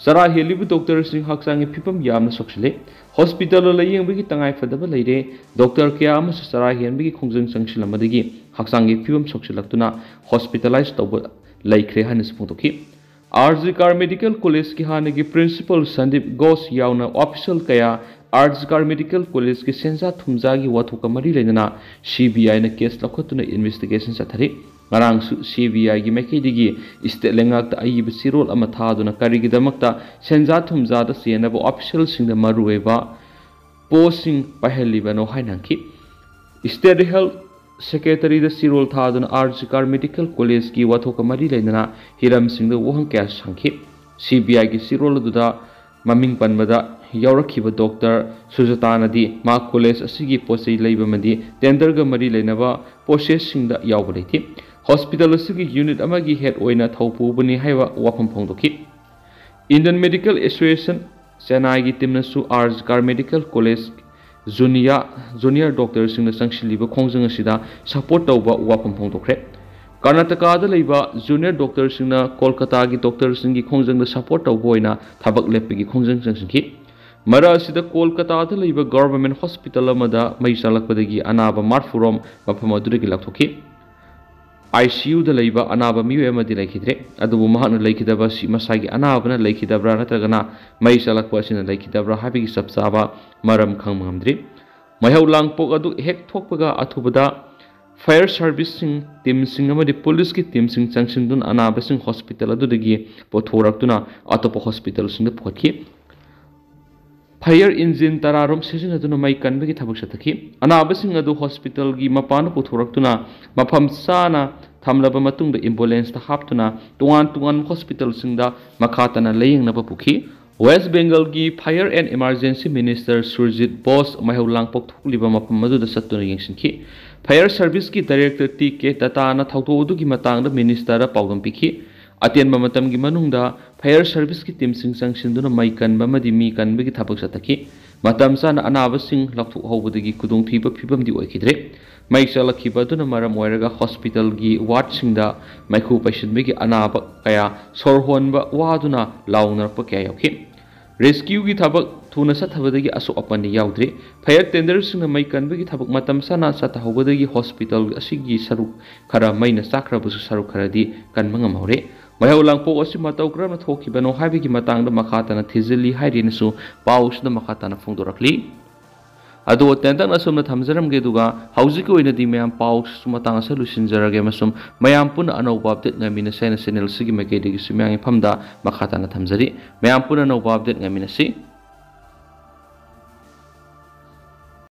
ꯆꯔꯥ ꯍꯦꯜꯂꯤꯕ ꯗꯣꯛꯇꯔꯁꯤꯡ ꯍꯛꯆꯥꯡꯒꯤ ꯐꯤꯕꯝ ꯌꯥꯝꯅ ꯁꯣꯛꯆꯤꯜꯂꯤ꯫ ꯍꯣꯁꯄꯤꯇꯥꯜꯗ ꯂꯥꯌꯦꯡꯕꯒꯤ ꯇꯉꯥꯏꯐꯗꯕ ꯂꯩꯔꯦ꯫ ꯗꯣꯛꯇꯔ ꯀꯌꯥ ꯑꯃꯁꯨ ꯆꯔꯥ ꯍꯦꯟꯕꯒꯤ ꯈꯣꯡꯖꯪ ꯆꯪꯁꯤꯜꯂꯝꯕꯗꯒꯤ ꯍꯛꯆꯥꯡꯒꯤ ꯐꯤꯕꯝ ꯁꯣꯛꯆꯤꯜꯂꯛꯇꯨꯅ ꯍꯣꯁꯄꯤꯇꯥꯂꯥꯏꯖ ꯇꯧꯕ ꯂꯩꯈ꯭ꯔꯦ ꯍꯥꯏꯅꯁꯨ ꯐꯣꯡꯗꯣꯛꯈꯤ꯫ ꯑꯥꯔ ꯖꯤ ꯀꯥꯔ ꯃꯦꯗꯤꯀꯦꯜ ꯀꯣꯂꯦꯖꯀꯤ ꯍꯥꯟꯅꯒꯤ ꯄ꯭ꯔꯤꯟꯁꯤꯄꯥꯜ ꯁꯟꯗꯤꯞ ꯘꯣꯁ ꯌꯥꯎꯅ ꯑꯣꯐꯤꯁꯤꯌꯦꯜ ꯀꯌꯥ ꯑꯥꯔ ꯖꯤ ꯀꯥꯔ ꯃꯦꯗꯤꯀꯦꯜ ꯀꯣꯂꯦꯖꯀꯤ ꯁꯦꯟꯖꯥ ꯊꯨꯝꯖꯥꯒꯤ ꯋꯥꯊꯣꯛꯀ ꯃꯔꯤ ꯂꯩꯅꯅ ꯁꯤ ꯕꯤ ꯑꯥꯏꯅ ꯀꯦꯁ ꯂꯧꯈꯠꯇꯨꯅ ꯏꯟꯚꯦꯁꯇꯤꯒꯦꯁꯟ ꯆꯠꯊꯔꯤ꯫ ꯉꯔꯥꯡꯁꯨ ꯁꯤ ꯕꯤ ꯑꯥꯏꯒꯤ ꯃꯥꯏꯀꯩꯗꯒꯤ ꯏꯁꯇꯦꯠ ꯂꯩꯉꯥꯛꯇ ꯑꯏꯕ ꯆꯦꯔꯣꯜ ꯑꯃ ꯊꯥꯗꯨꯅ ꯀꯔꯤꯒꯤꯗꯃꯛꯇ ꯁꯦꯟꯖꯥ ꯊꯨꯝꯖꯥꯗ ꯆꯦꯟꯅꯕ ꯑꯣꯐꯤꯁꯤꯌꯦꯜꯁꯤꯡꯗ ꯃꯔꯨꯑꯣꯏꯕ ꯄꯣꯁꯁꯤꯡ ꯄꯥꯏꯍꯜꯂꯤꯕꯅꯣ ꯍꯥꯏꯅ ꯍꯪꯈꯤ꯫ ꯏꯁꯇꯦꯠ ꯍꯦꯜꯊ ꯁꯦꯀ꯭ꯔꯦꯇꯔꯤꯗ ꯆꯦꯔꯣꯜ ꯊꯥꯗꯨꯅ ꯑꯥꯔ ꯖꯤ ꯀꯥꯔ ꯃꯦꯗꯤꯀꯦꯜ ꯀꯣꯂꯦꯖꯀꯤ ꯋꯥꯊꯣꯛꯀ ꯃꯔꯤ ꯂꯩꯅꯅ ꯍꯤꯔꯝꯁꯤꯡꯗ ꯋꯥꯍꯪ ꯀꯌꯥꯁꯨ ꯍꯪꯈꯤ꯫ ꯁꯤ ꯕꯤ ꯑꯥꯏꯒꯤ ꯆꯦꯔꯣꯜ ꯑꯗꯨꯗ ꯃꯃꯤꯡ ꯄꯟꯕꯗ ꯌꯥꯎꯔꯛꯈꯤꯕ ꯗꯣꯛꯇꯔ ꯁꯨꯖꯥꯇꯥꯅꯗꯤ ꯃꯥ ꯀꯣꯂꯦꯖ ꯑꯁꯤꯒꯤ ꯄꯣꯠ ꯆꯩ ꯂꯩꯕ ꯑꯃꯗꯤ ꯇꯦꯟꯗꯔꯒ ꯃꯔꯤ ꯂꯩꯅꯕ ꯄ꯭ꯔꯣꯁꯦꯁꯁꯤꯡꯗ ꯌꯥꯎꯕ ꯂꯩꯇꯦ꯫ ꯍꯣꯁꯄꯤꯇꯥꯜ ꯑꯁꯤꯒꯤ ꯌꯨꯅꯤꯠ ꯑꯃꯒꯤ ꯍꯦꯗ ꯑꯣꯏꯅ ꯊꯧ ꯄꯨꯕꯅꯤ ꯍꯥꯏꯕ ꯋꯥꯐꯝ ꯐꯣꯡꯗꯣꯛꯈꯤ꯫ ꯏꯟꯗꯤꯌꯟ ꯃꯦꯗꯤꯀꯦꯜ ꯑꯦꯁꯣꯁꯤꯌꯦꯁꯟ ꯆꯦꯟꯅꯥꯏꯒꯤ ꯇꯤꯝꯅꯁꯨ R G Kar medical college junior junior ꯗꯣꯛꯇꯔꯁꯤꯡꯅ ꯆꯪꯁꯤꯜꯂꯤꯕ ꯈꯣꯡꯖꯪ ꯑꯁꯤꯗ ꯁꯄꯣꯔꯠ ꯇꯧꯕ ꯋꯥꯐꯝ ꯐꯣꯡꯗꯣꯛꯈ꯭ꯔꯦ꯫ ꯀꯔꯅꯥꯇꯀꯥꯗ ꯂꯩꯕ ꯖꯨꯅꯤꯌꯔ ꯗꯣꯛꯇꯔꯁꯤꯡꯅ ꯀꯣꯜꯀꯇꯥꯒꯤ ꯗꯣꯛꯇꯔꯁꯤꯡꯒꯤ ꯈꯣꯡꯖꯪꯗ ꯁꯄꯣꯔꯠ ꯇꯧꯕ ꯑꯣꯏꯅ ꯊꯕꯛ ꯂꯦꯞꯄꯒꯤ ꯈꯣꯡꯖꯪ ꯆꯪꯁꯤꯟꯈꯤ꯫ ꯃꯔꯛ ꯑꯁꯤꯗ ꯀꯣꯜꯀꯇꯥꯗ ꯂꯩꯕ ꯒꯚꯔꯟꯃꯦꯟꯠ ꯍꯣꯁꯄꯤꯇꯥꯜ ꯑꯃꯗ ꯃꯩ ꯆꯥꯛꯂꯛꯄꯗꯒꯤ ꯑꯅꯥꯕ ꯃꯔꯐꯨꯔꯣꯝ ꯃꯐꯝ ꯑꯗꯨꯗꯒꯤ ꯂꯧꯊꯣꯛꯈꯤ꯫ ꯑꯥꯏ ꯁꯤ ꯌꯨꯗ ꯂꯩꯕ ꯑꯅꯥꯕ ꯃꯤꯑꯣꯏ ꯑꯃꯗꯤ ꯂꯩꯈꯤꯗ꯭ꯔꯦ, ꯑꯗꯨꯕꯨ ꯃꯍꯥꯛꯅ ꯂꯩꯈꯤꯗꯕ ꯑꯁꯤ ꯃꯁꯥꯒꯤ ꯑꯅꯥꯕꯅ ꯂꯩꯈꯤꯗꯕ꯭ꯔꯥ ꯅꯠꯇ꯭ꯔꯒꯅ ꯃꯩ ꯆꯥꯛꯂꯛꯄ ꯑꯁꯤꯅ ꯂꯩꯈꯤꯗꯕ꯭ꯔꯥ ꯍꯥꯏꯕꯒꯤ ꯆꯞ ꯆꯥꯕ ꯃꯔꯝ ꯈꯪꯕ ꯉꯝꯗ꯭ꯔꯤ꯫ ꯃꯩꯍꯧ ꯂꯥꯡꯄꯣꯛ ꯑꯗꯨ ꯍꯦꯛ ꯊꯣꯛꯄꯒ ꯑꯊꯨꯕꯗ ꯐꯥꯌꯔ ꯁꯥꯔꯚꯤꯁꯁꯤꯡ, ꯇꯤꯝꯁꯤꯡ ꯑꯃꯗꯤ ꯄꯨꯂꯤꯁꯀꯤ ꯇꯤꯝꯁꯤꯡ ꯆꯪꯁꯤꯟꯗꯨꯅ ꯑꯅꯥꯕꯁꯤꯡ ꯍꯣꯁꯄꯤꯇꯥꯜ ꯑꯗꯨꯗꯒꯤ ꯄꯨꯊꯣꯔꯛꯇꯨꯅ ꯑꯇꯣꯞꯄ ꯍꯣꯁꯄꯤꯇꯥꯜꯁꯤꯡꯗ ꯄꯨꯈꯠꯈꯤ꯫ ꯐꯥꯌꯔ ꯏꯟꯖꯤꯟ ꯇꯔꯥꯔꯣꯝ ꯁꯤꯖꯤꯟꯅꯗꯨꯅ ꯃꯩ ꯀꯟꯕꯒꯤ ꯊꯕꯛ ꯆꯠꯊꯈꯤ꯫ ꯑꯅꯥꯕꯁꯤꯡ ꯑꯗꯨ ꯍꯣꯁꯄꯤꯇꯥꯜꯒꯤ ꯃꯄꯥꯟꯗ ꯄꯨꯊꯣꯔꯛꯇꯨꯅ ꯃꯐꯝ ꯆꯥꯅ ꯊꯝꯂꯕ ꯃꯇꯨꯡꯗ ꯑꯦꯝꯕꯨꯂꯦꯟꯁꯇ ꯍꯥꯞꯇꯨꯅ ꯇꯣꯉꯥꯟ ꯇꯣꯉꯥꯟꯕ ꯍꯣꯁꯄꯤꯇꯥꯜꯁꯤꯡꯗ ꯃꯈꯥ ꯇꯥꯅ ꯂꯥꯌꯦꯡꯅꯕ ꯄꯨꯈꯤ꯫ ꯋꯦꯁ ꯕꯦꯡꯒꯜꯒꯤ Fire and Emergency Minister Sujit Bose ꯃꯩꯍꯧ ꯂꯥꯡꯄꯣꯛ ꯊꯣꯛꯂꯤꯕ ꯃꯐꯝ ꯑꯗꯨꯗ ꯆꯠꯇꯨꯅ ꯌꯦꯡꯁꯤꯟꯈꯤ꯫ Fire Serviceꯀꯤ Director ꯇꯤ ꯀꯦ ꯇꯥꯇꯥꯅ ꯊꯧꯗꯣꯛ ꯑꯗꯨꯒꯤ ꯃꯇꯥꯡꯗ Ministerꯗ ꯄꯥꯎꯗꯝ ꯄꯤꯈꯤ꯫ ꯑꯇꯦꯟꯕ ꯃꯇꯝꯒꯤ ꯃꯅꯨꯡꯗ Fire Serviceꯀꯤ ꯇꯤꯝꯁꯤꯡ ꯆꯪꯁꯤꯟꯗꯨꯅ ꯃꯩ ꯀꯟꯕ ꯑꯃꯗꯤ ꯃꯤ ꯀꯟꯕꯒꯤ ꯊꯕꯛ ꯆꯠꯊꯈꯤ꯫ ꯃꯇꯝ ꯆꯥꯅ ꯑꯅꯥꯕꯁꯤꯡ ꯂꯧꯊꯣꯛꯍꯧꯕꯗꯒꯤ ꯈꯨꯗꯣꯡꯊꯤꯕ ꯐꯤꯕꯝꯗꯤ ꯑꯣꯏꯈꯤꯗ꯭ꯔꯦ꯫ ꯃꯩ ꯆꯥꯛꯂꯛꯈꯤꯕ ꯑꯗꯨꯅ ꯃꯔꯝ ꯑꯣꯏꯔꯒ ꯍꯣꯁꯄꯤꯇꯥꯜꯒꯤ ꯋꯥꯔꯗꯁꯤꯡꯗ ꯃꯩꯈꯨ ꯄꯩꯁꯤꯟꯕꯒꯤ ꯑꯅꯥꯕ ꯀꯌꯥ ꯁꯣꯔ ꯍꯣꯟꯕ ꯋꯥꯗꯨꯅ ꯂꯥꯎꯅꯔꯛꯄ ꯀꯌꯥ ꯌꯥꯎꯈꯤ꯫ ꯔꯦꯁꯀ꯭ꯌꯨꯒꯤ ꯊꯕꯛ ꯊꯨꯅ ꯆꯠꯊꯕꯗꯒꯤ ꯑꯁꯣꯛ ꯑꯄꯟꯗꯤ ꯌꯥꯎꯗ꯭ꯔꯤ꯫ Fire tenderꯁꯤꯡꯅ ꯃꯩ ꯀꯟꯕꯒꯤ ꯊꯕꯛ ꯃꯇꯝ ꯆꯥꯅ ꯆꯠꯊꯍꯧꯕꯗꯒꯤ ꯍꯣꯁꯄꯤꯇꯥꯜ ꯑꯁꯤꯒꯤ ꯁꯔꯨꯛ ꯈꯔ ꯃꯩꯅ ꯆꯥꯛꯈ꯭ꯔꯕꯁꯨ ꯁꯔꯨꯛ ꯈꯔꯗꯤ ꯀꯟꯕ ꯉꯝꯍꯧꯔꯦ꯫ ꯃꯩꯍꯧ ꯂꯥꯡꯄꯣꯛ ꯑꯁꯤ ꯃꯇꯧ ꯀꯔꯝꯅ ꯊꯣꯛꯈꯤꯕꯅꯣ ꯍꯥꯏꯕꯒꯤ ꯃꯇꯥꯡꯗ ꯃꯈꯥ ꯇꯥꯅ ꯊꯤꯖꯤꯜꯂꯤ ꯍꯥꯏꯔꯤꯅꯁꯨ ꯄꯥꯎꯁꯤꯗ ꯃꯈꯥ ꯇꯥꯅ ꯐꯣꯡꯗꯣꯔꯛꯂꯤ꯫ ꯑꯗꯣ ꯇꯦꯟꯇꯛꯅ ꯑꯁꯨꯝꯅ ꯊꯝꯖꯔꯝꯒꯦ, ꯑꯗꯨꯒ ꯍꯧꯖꯤꯛꯀꯤ ꯑꯣꯏꯅꯗꯤ ꯃꯌꯥꯝ ꯄꯥꯎꯁꯨ ꯃꯇꯥꯡ ꯑꯁꯤꯗ ꯂꯣꯏꯁꯤꯟꯖꯔꯒꯦ, ꯑꯃꯁꯨꯡ ꯃꯌꯥꯝ ꯄꯨꯟꯅ ꯑꯅꯧꯕ ꯑꯞꯗꯦꯠ ꯉꯥꯏꯃꯤꯟꯅꯁꯦ ꯍꯥꯏꯅ ꯆꯦꯅꯦꯜ ꯑꯁꯤꯒꯤ ꯃꯥꯏꯀꯩꯗꯒꯤꯁꯨ ꯃꯌꯥꯝꯒꯤ ꯐꯝꯗ ꯃꯈꯥ ꯇꯥꯅ ꯊꯝꯖꯔꯤ꯫ ꯃꯌꯥꯝ ꯄꯨꯟꯅ ꯑꯅꯧꯕ ꯑꯞꯗꯦꯠ ꯉꯥꯏꯃꯤꯟꯅꯁꯤ꯫